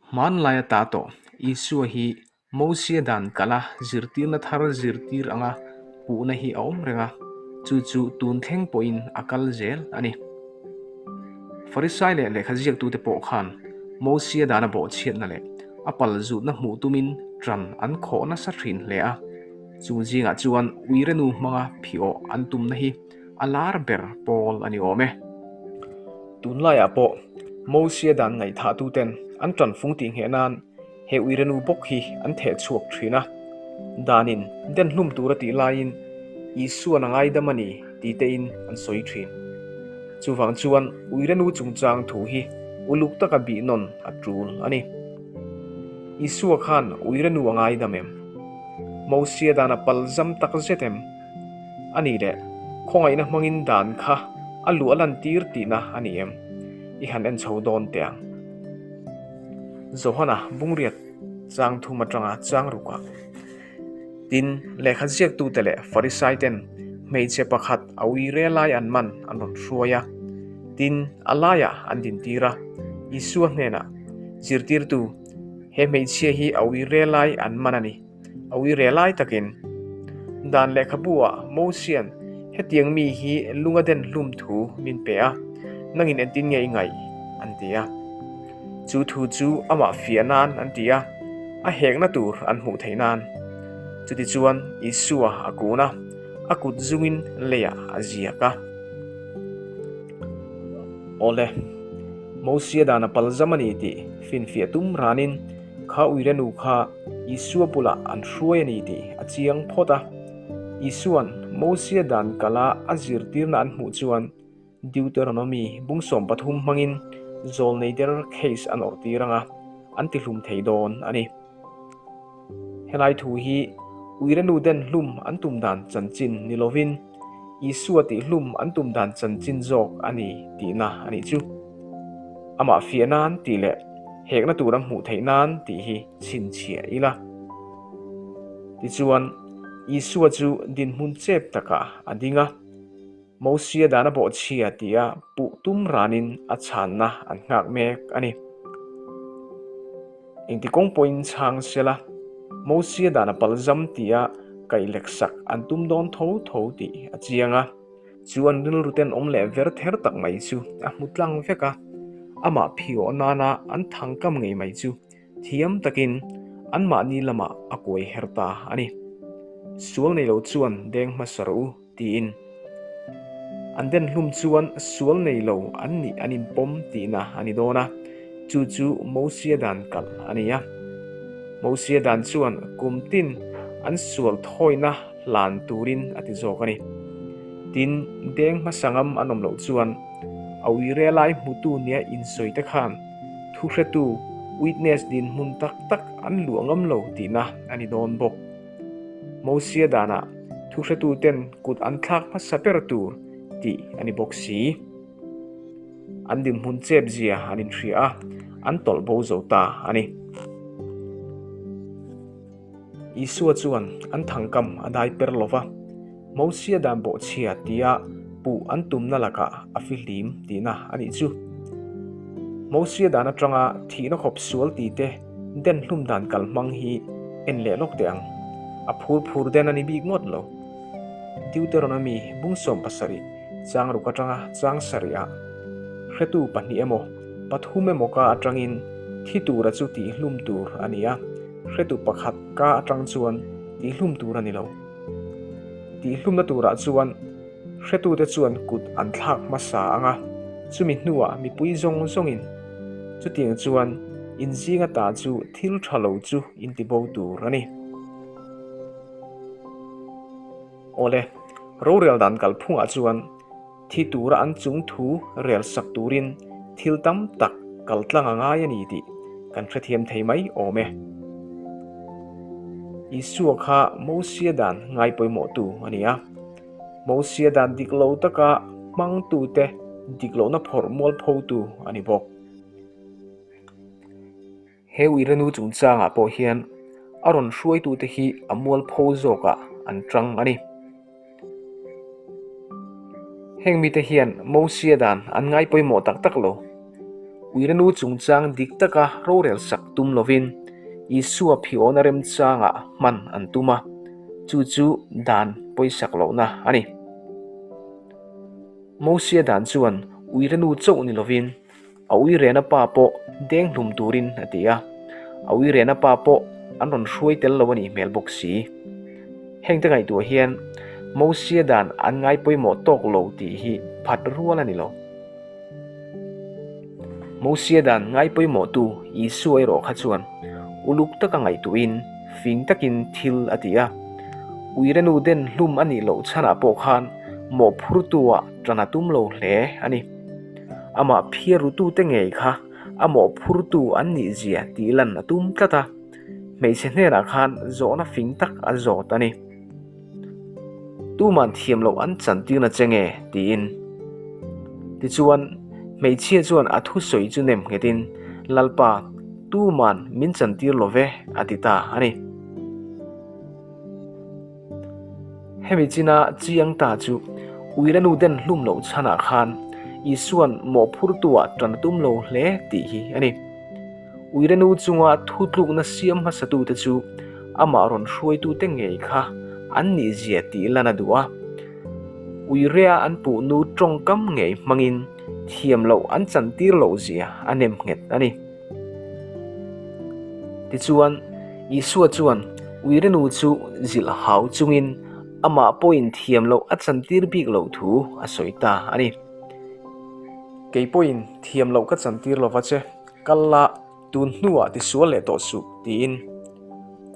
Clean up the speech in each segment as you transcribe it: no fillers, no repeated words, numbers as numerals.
Hmanlai ata tawh Isua hi Mosia dan kala zirtirna thar zirtir anga puhna hi a awm reng a, chu chu tun thleng pawhin a kal zel a ni. Farisai leh lehkha ziaktute pawh khan Mosia dana bawhchhiatna leh a pal zutna hmuh tumin ṭan an khawh nasa ṭhin hle a, chu zingah chuan uirenu hmanga phiawh an tumna hi a lar ber pawl a ni awm e. Tunlaiah pawh Mosia dan ngaihthahtuten an ṭanfung tih ngheh nan he uirenu bawk hi an theh chhuak ṭhin a. Danin den hlum tur a tih laiin Isua'n a ngaidam a ni ti tein an sawi ṭhin. Chuvang chuan uirenu chungchang thu hi uluk taka bih nawn a ṭul a ni. Isua khan uirenu a ngaidam em? Mosia dan a palzam tak zet em? A nih leh, khawngaihna hmangin dan kha a luh a lantir tihna a ni em? I han en chho dawn teh ang. Johana Bungriat chang thum atanga chang rukah. Tin, lehkha ziaktute leh Farisaiten hmeichhe pakhat a ui re lai an man an rawn hruai a. Tin, a laiah an dintir a. Isua hnenah, Zirtirtu, he hmeichhia hi a ui re lai an man a ni. A ui re lai takin dan lehkhabu ah Mosian hetiang mi hi lunga den hlum thu min pe a, nangin entin nge i ngaih? an ti a. Chu thu chu amah fiah nan an ti a, a hekna tur an hmuh theih nan. Chutichuan Isua a kun a, a kut zungin leiah a ziak a. Awle, Mosia dan a palzam a ni tih finfiah tum ranin kha uire nu kha Isua bulah an hruai a ni tih a chiang phawt a. Isua'n Mosia dan kala a zirtirna an hmuh chuan Deuteronomy bung 13 hmangin zawlnei der case an awrhtir ang a, an tihlum thei dawn a ni. Helai thu hi uire nu den hlum an tum dan chanchin ni lovin Isua tih hlum an tum dan chanchin zawk a ni tihna a nih chu. Amah fiah nan tih leh hekna tur an hmuh theih nan tih hi chhinchhiah ila. Tichuan, Isua chu dinhmun chep takah a ding a. Mosia dan a bawhchhia tia puh tum ranin a chhanna an nghak mek a ni. Engti kawng pawhin chhang sela, Mosia dan a palzam tia kaihlek sak an tum dawn tho tho tih a chiang a. Chu an rilru ten awm leh ver ther tak mai chu a hmu tlang vek a, amah phiawh nana an thangkam ngei mai chu thiam takin anmahni lamah a kuai her ta a ni. Sual nei lo chuan deng hmasa rawh u. Tiin. An den hlum chuan sual nei lo an nih an inpawm tihna a ni dawn a, chu chu Mosia dan kalh a ni a. Mosia dan chuan kum tin an sual thawina hlan turin a ti zawk a ni. Tin, deng hmasa ngam an awm loh chuan a uire lai hmutu nia insawi te khan thuhretu, witness, dinhmun tak tak an luah ngam lo tihna a ni dawn bawk. Mosia danah thuhretuten kut an thlak hmasa ber tur tih a ni bawk si. An dinhmun chep zia an inhria a, an tawlh bo zo ta a ni. Isua chuan an thangkam a dai per lo va, Mosia dan bawhchhia tia puh an tumna lakah a fihlim tihna a nih chu. Mosia dan atanga thihna khawp sual tite den hlum dan kalhmang hi en leh lawk teh ang. A phur phur den a ni bik ngawt lo. Deuteronomy bung 17 chang ruk atanga chang sarihah hretu pahnih emaw pathum emaw ka atangin thi tura chu tihhlum tur a ni a, hretu pakhat ka atang chuan tihhlum tur a ni lo. Tihhlumna turah chuan hretute chuan kut an thlak hmasa ang a, chumi hnuah mipui zawng zawngin chutiang chuan inzinga ta chu thil tha lo chu intibo tur a ni. Awle, rorel dan kalphungah chuan Thi tura an chung thu rel sak turin thil tam tak kal tlang a ngai a ni tih kan hrethiam thei mai awm e. Isua kha Mosia dan ngai pawimawhtu a ni a. Mosia dan dik lo taka hmangtute dik lohna phawrh mualphotu a ni bawk. He uirenu chungchangah pawh hian a rawn hruaitute hi a mualpho zawkah an tang a ni. Heng mite hian Mosia dan an ngai pawimawh tak tak lo. Uirenu chungchang dik taka rorel sak tum lovin Isua phiawna remchangah hman an tum a, chu chu dan pawisak lohna a ni. Mosia dan chuan uire nu chauh ni lovin a uirena pa pawh deng hlum turin a ti a, a uirena pa pawh an rawn hruai tel lo a nih hmel bawk si. Hengte ngaihtuah hian Mosia dan an ngai pawimawh tawk lo tih hi phat rual a ni lo. Mosia dan ngai pawimawhtu Isua erawh kha chuan uluk taka ngaihtuahin fing takin thil a ti a. Uire nu den hlum a nih loh chhanah pawh khan mawhphurtu-ah ṭan a tum lo hle a ni. Amah phiar rutute ngei kha a mawhphurtu an nih zia tih lan a tum tlat a, hmeichhe hnenah khan zawhna fing tak a zawt a ni. Tuman thiam loh an chantirna che nge? tiin. Tichuan, hmeichhia chuan a thusawi chu nem nghetin, Lalpa, tuman min chantir lo ve, a ti ta a ni. Hemi china chiang ta chu Uire nu den hlum loh chhanah khan Isua'n mawhphurtu-ah ṭan a tum lo hle tih hi a ni. Uire nu chunga thutlukna siam hmasatute chu amah rawn hruaitute ngei kha an nihzia tih lan a duh a. Uirea an puh nu tawngkam ngei hmangin thiam loh an chantir lohzia a nem nghet a ni. Tichuan, Isua chuan uire nu chu zilh hau chungin amah pawhin thiam loh a chantir bik loh thu a sawi ta a ni. Kei pawhin thiam loh ka chantir lova che, kal la, tun hnuah tisual leh tawh suh, tiin.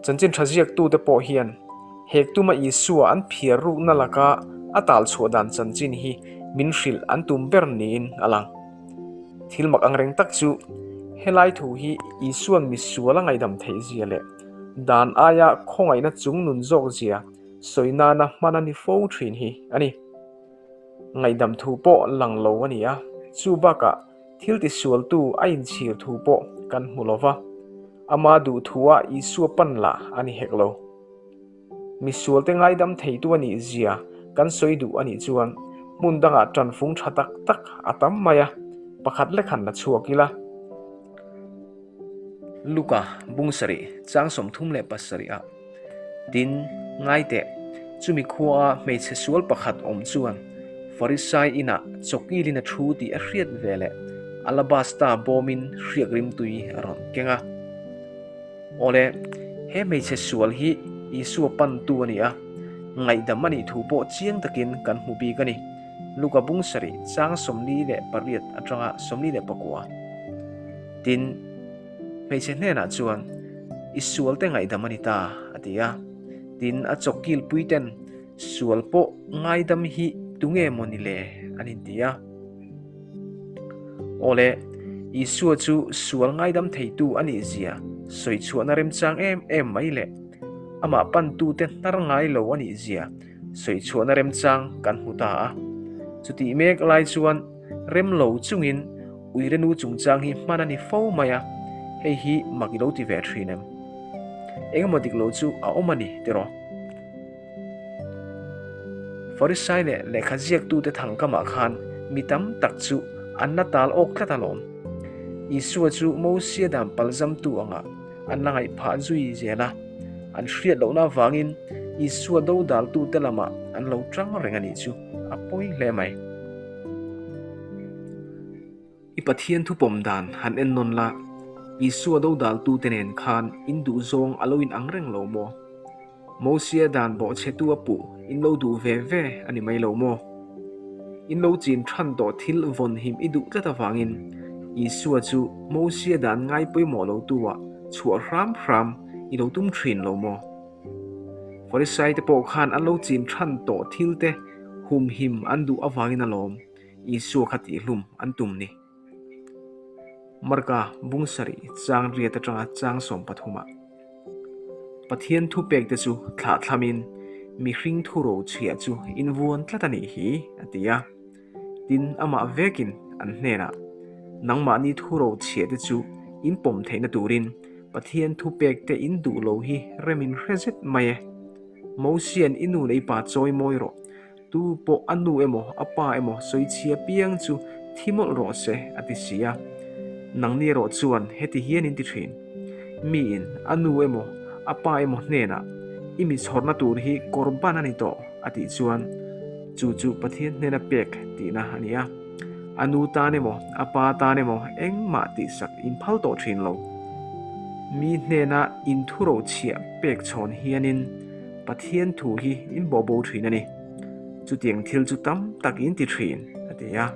Chanchin tha ziaktute pawh hian hek tuma Isua an phiar rukna laka a tal chhuah dan chanchin hi min hrilh an tum ber niin a lang. Thil mak angreng tak chu helai thu hi Isua'n misual a ngaihdam theih zia leh dan aia khawngaihna chung nun zawk zia sawi nana hman a ni fo thin hi a ni. Ngaihdam thu pawh lang lo a ni a, chu bakah thil tisualtu a inchhir thu pawh kan hmu lo va, ama duh thua Isua pan lah a ni hek lo. Misualte ngaidam theitu a nih zia kan sawi duh a nih chuan hmun dangah ṭanfung ṭha tak tak a tam mai a, pakhat lek han la chhuak ila. Luka bung sarih chang 37 ah tin ngai teh, chumi khuaa hmeichhe sual pakhat awm chuan Farisai inah chawkilin a thu tih a hriat veleh alabasta bawmin hriak rimtui a rawn keng a. Awle, he hmeichhe sual hi Isua pantu a ni a, ngaihdam a nih thu pawh chiang takin kan hmu bik a ni. Luka bung sarih chang 48 atanga 44. Tin, hmeichhe hnenah chuan, I sualte ngaihdam a ni ta, a ti a. Tin, a chawkkilpui ten, Sual pawh ngaidam hi tunge maw ni le? an inti a. Awle, Isua chu sual ngaidam theitu a nih zia sawi chhuahna remchang em em mai leh amah pantute hnar ngai lo a nih zia sawi chhuahna remchang kan hmu ta a. Chutih mek lai chuan rem lo chungin uire nu chungchang hi hman a ni fo mai a, hei hi mak i lo ti ve thin em? Engemaw dik lo chu a awm a ni tiraw? Farisai leh lehkha ziaktute thangkamah khan mi tam tak chu an la tal awk tlat alawm. Isua chu Mosia dan palzamtu angah an la ngaih phah zui zel a, an hriat lohna avangin Isua dodaltute lamah an lo tang reng a nih chu a pawi hle mai. I Pathian thupawm dan han en nawn la, Isua dodaltute nen khan in duhzawng a lo inang reng lo maw? Mosia dan bawhchhetu a puh in lo duh ve ve a ni mai lo maw? In lo chin than tawh thil vawn him i duh tlat avangin Isua chu Mosia dan ngai pawimawh lotu-ah chhuah hram hram i lo tum thin lo maw? Farisai te pawh khan an lo chin than tawh thil te humhim an duh avangin alawm Isua kha tihhlum an tum ni. Marka bung sarih chang riat atanga chang 13 ah Pathian thupek te chu thlah thlamin mihring thu ro chhiah chu invuan tlat a nih hi a ti a. Tin amah vekin an hnenah nangmahni thu ro chhiah te chu in pawm theihna turin Pathian thupek te in duh lo hi rem in hre zet mai e. Mosian i nu leh i pa chawi mawi rawh. Tu pawh a nu emaw a pa emaw sawi chhia piang chu thi mawlh rawh se, a ti si a. Nangni erawh chuan heti hian in ti thin. Miin a nu emaw a pa emaw hnenah i mi chhawrna tur hi korban a ni tawh a tih chuan chu chu Pathian hnena pek tihna a ni a. A nu tan emaw a pa tan emaw engmah tihsak inphal tawh thin lo. Mi hnena inthurochhiah pek chhawn hianin Pathian thu hi in bawhbo thin a ni. Chutiang thil chu tam tak in ti thin, a ti a.